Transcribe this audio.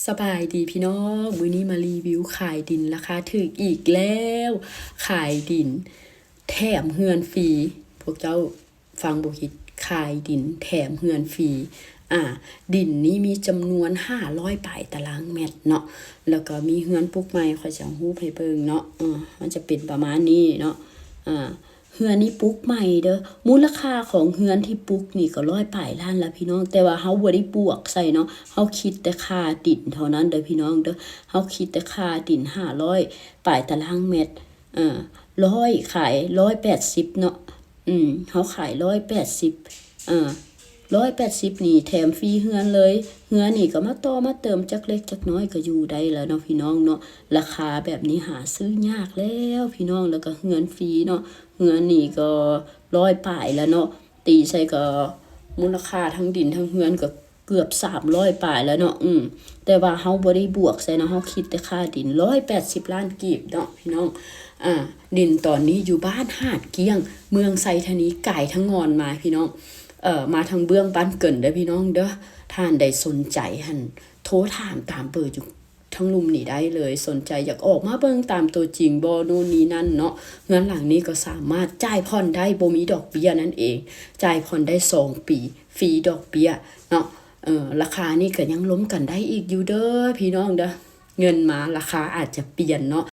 ສະບາຍດີພີ່ນ້ອງ, ມື້ນີ້ມາຣີວິວຂາຍດິນລາຄາຖືກອີກແລ້ວ. ຂາຍດິນແຖມເຮືອນຟຣີ. ພວກເຈົ້າຟັງບໍ່ຜິດ, ຂາຍດິນແຖມເຮືອນຟຣີ. ອາ ດິນນີ້ມີຈຳນວນຫ້າຮ້ອຍປາຍຕາລາງແມັດເນາະ, ແລ້ວກໍມີເຮືອນປຸກໃໝ່, ຂ້ອຍຈະເອົາຮູບໃຫ້ເບິ່ງເນາະ. ເອີ ມັນຈະເປັນປະມານນີ້ເນາະ. ອາ ເຮືອນນີ້ປຸກໃໝ່ເດີ້. ມູນລະຄ່າຂອງເຮືອນທີ່ປຸກນີ້ກໍຮ້ອຍປາຍລ້ານລະພີ່ນ້ອງ, ແຕ່ວ່າເຮົາບໍ່ໄດ້ບວກໃສ່ເນາະ, ເຮົາຄິດແຕ່ຄ່າດິນເທົ່ານັ້ນເດີ້ພີ່ນ້ອງເດີ້. ເຮົາຄິດແຕ່ຄ່າດິນຫ້າຮ້ອຍປາຍຕາລາງແມັດ. ເອີ ຮ້ອຍ ຂາຍຮ້ອຍແປດສິບເນາະ. ອືມ ເຮົາຂາຍຮ້ອຍແປດສິບ. ເອີ ຮ້ອຍແປດສິບນີ້ແຖມຟຣີເຮືອນເລີຍ. ເຮືອນນີ້ກໍມາຕໍ່ມາເຕີມຈັກເລັກຈັກນ້ອຍກໍຢູ່ໄດ້ແລ້ວເນາະພີ່ນ້ອງເນາະ. ລາຄາແບບນີ້ຫາຊື້ຍາກແລ້ວພີ່ນ້ອງ, ແລ້ວກໍເຮືອນຟຣີເນາະ. ເຮືອນນີ້ກໍຮ້ອຍປາຍແລ້ວເນາະ, ຕີໃສ່ກໍມູນລະຄ່າທັງດິນທັງເຮືອນກໍເກືອບສາມຮ້ອຍປາຍແລ້ວເນາະ. ອືມ ແຕ່ວ່າເຮົາບໍ່ໄດ້ບວກໃສ່ເນາະ, ເຮົາຄິດແຕ່ຄ່າດິນ ຮ້ອຍແປດສິບລ້ານກີບເນາະພີ່ນ້ອງ. ອາ ດິນຕອນນີ້ຢູ່ບ້ານຫາດກ້ຽງ ເມືອງໄຊທານີ, ກາຍທາງງອນມາພີ່ນ້ອງ. ເອີ ມາທາງເບື້ອງບ້ານເກີນເດີ້ພີ່ນ້ອງເດີ້. ທ່ານໃດສົນໃຈຫັ້ນ ໂທຖາມຕາມເບີຢູ່ ທາງລຸ່ມນີ້ໄດ້ເລີຍ. ສົນໃຈຢາກອອກມາເບິ່ງຕາມຕົວຈິງບໍ່ ໂນ່ນນີ້ນັ້ນເນາະ, ເຮືອນຫຼັງນີ້ກໍສາມາດຈ່າຍຜ່ອນໄດ້ ບໍ່ມີດອກເບ້ຍນັ້ນເອງ. ຈ່າຍຜ່ອນໄດ້ສອງປີ ຟຣີດອກເບ້ຍເນາະ. ເອີ ລາຄານີ້ກໍຍັງລົມກັນໄດ້ອີກຢູ່ເດີ້ພີ່ນ້ອງເດີ້. ເງິນມາລາຄາອາດຈະປ່ຽນເນາະ,